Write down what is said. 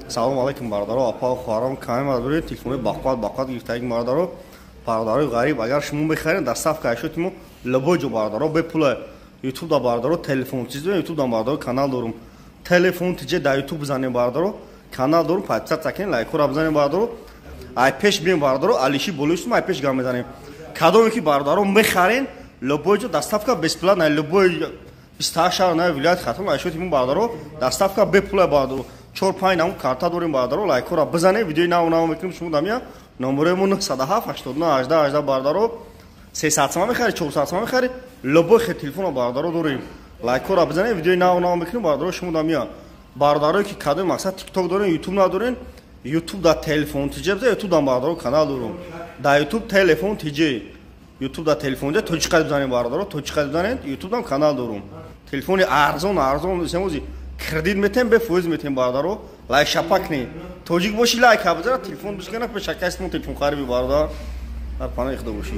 Салом алейкум, бародаро, апа, хоҳарон. Каме мардори телефони бақувват, бақувват гирифтаги, бародаро, бародарои ғариб. Агар шумо мехаред, доставка ашёти мо любой ҷо, бародаро, бепула. Ютуб да, бародаро, телефон чиз, ютуб да, бародаро, канал дорум, телефон тиҷе дар ютуб бизанем, бародаро, канал дорум, подписаться кунед, лайкҳоро бизанем, бародаро. Ай пеш бием, бародаро, алиши болои ай пеш гам мезанем. Кадоме ки, бародаро, мехарен, любой ҷо доставка бесплатно, любой 28 шаҳр на вилояти Хатлон ашёти мо, бародаро, доставка бепула, бародаро. Чор панҷ намуд карта дорем, бародаро, лайкҳоро бизанем, видеои нав нав мекунем. Шумо дамия номерои мо 907 89 18 18, бародаро. 300 сама мехари, 400 сама мехари, любой хе телефона, бародаро, дорем. Лайкҳоро бизанем, видеои нав нав мекунем, бародаро. Шумо дамия бародарое ки кадоми мақсад тикток дорем, ютуб надорем, ютуб да телефон тиҷе биза, ютуб да, бародаро, канал дорум, да ютуб телефон тиҷе, ютуб да телефон тиҷе точка бизанем, бародаро, точка бизанем, ютуб дам канал дорум. Телефони арзон арзон семози кредит метем, бефоиз метем, бародаро. Лайк шапак не тоҷик боши, лайк бизара, телефон бишкана, пешакастмо телефон хариби, бародар. Дар паноҳи Худо бошӣ.